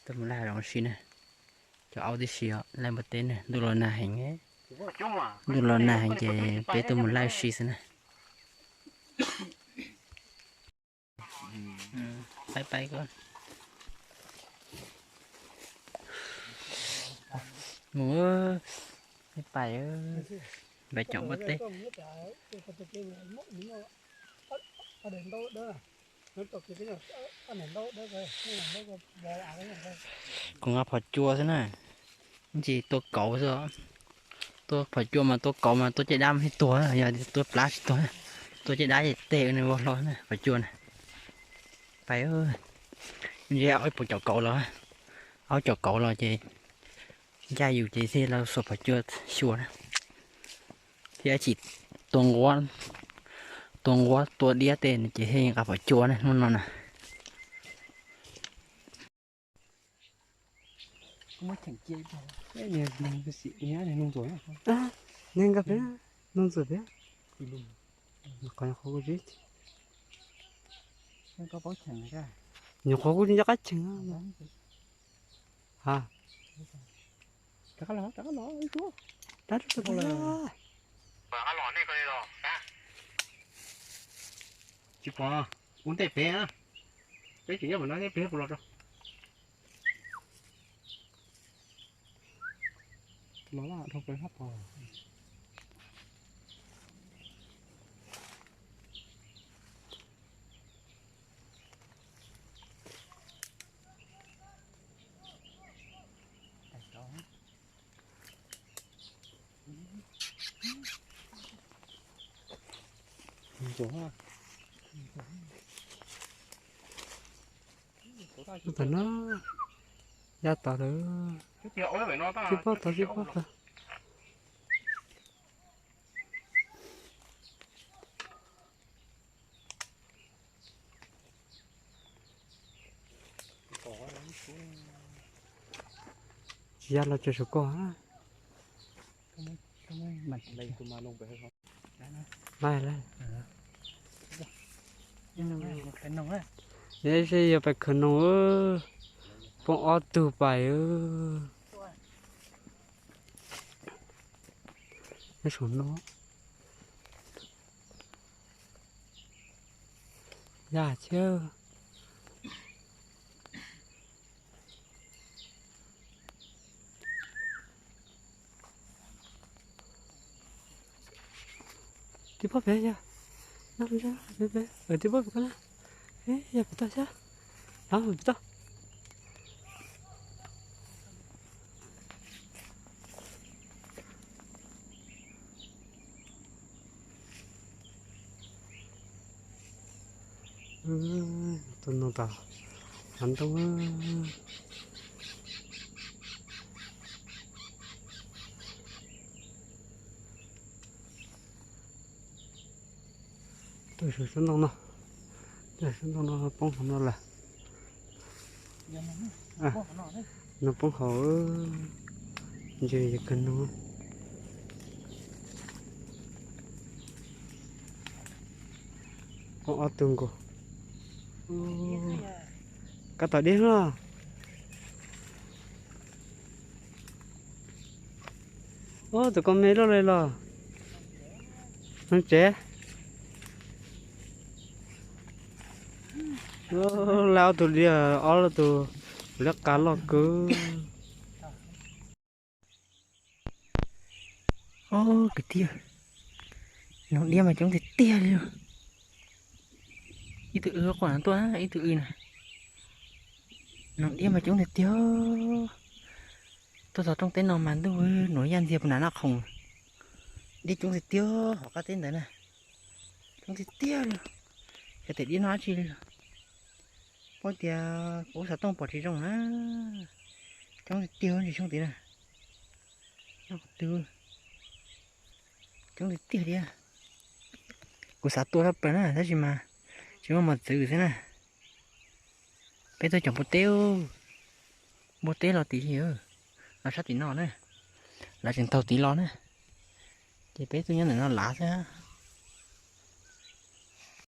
Tuaj mus laij hav zoov ua si na. Cov aub tib si os, laij npua teb na, ntuj los nag heev. Ntuj los nag heev ces peb tuaj mus laij ua si xwb na. Pais pais ko. Mus, pais, pais cov npua teb. Kuv nqa phom cua xwb na, ntsis tua kauv xwb. Tua phom cua mas tua kauv mas tua caj dab mas thiaj tuag, yog tua plab tsis tuag. Tua caj dab ces tej nws vau hlo na, phom cua na. Pais, ntsia ob puas caum kauv los, ob caum kauv los ces ncaj yus ces thiaj los xuas phom cua xyuas na. Thiab tsis tua nquab, tua nquab tua diab tej ces thiaj nqa phom cua na hnub no na. Nqa peb, nug ntxawm peb. Qhov nyuam qhuav kuv tsis, nyuam qhuav kuv tsis nco qab cheem. Ha, rov qab los, rov qab los, ib suab. Tsis pom, ua ntej pem, peb tseem nyob pem no thiab, pem puas los rau. Los laj dhau pem hab pom. Tam no ya tom lawm, tib pob tod tib pob tod. Tsis ya los tsuas saum koj. Laij, laij. Neb seb yog pais khwv noog, poob ob tug pais. Neb saum no. Yaj thiab. Tib pob pem yog, peb, tib pob pem ko na, yog pem toj xyab, pem toj. Tus no tas hav ntoo. Tuaj saum sab ntoo no, tuaj sab ntoo no poob hauv no lawm. No poob hauv, ntses yog kawg no. Poob ob tug nkaus. Koj tom dib no. Ub, tus ko me luaj li los. Tsev. Lawv ob tug dib, ob tug liab qa loj kawg. Ob kwv tij, noog diab mas coob tiag tiag li. Ib tug w quaj tuaj, ib tug w na. Noog diab mas coob tiag tiag. Tuaj txog rooj teb no mas ntuj, nuv yaj ntxiag puas nram noj khoom. Diab coob tiag tiag hauv qab teb ntawd na. Coob tiag tiag li. Yog tias diab noj dab tsi li los, puab tias kuv xov tooj pom tsis zoo na. Coob tiag tiag ntsis xyoob tid na. Noj qhov twg, coob tiag tiag li. Kuv xav tua tshaj plaws na tab sis mas tsis muaj mos txwv xwb na. Peb tuaj cov npua teb, npua teb los tid, los sab tim no na, lawv tseem taug tid los na. Ces peb tuaj nyob ntawm no lav xwb,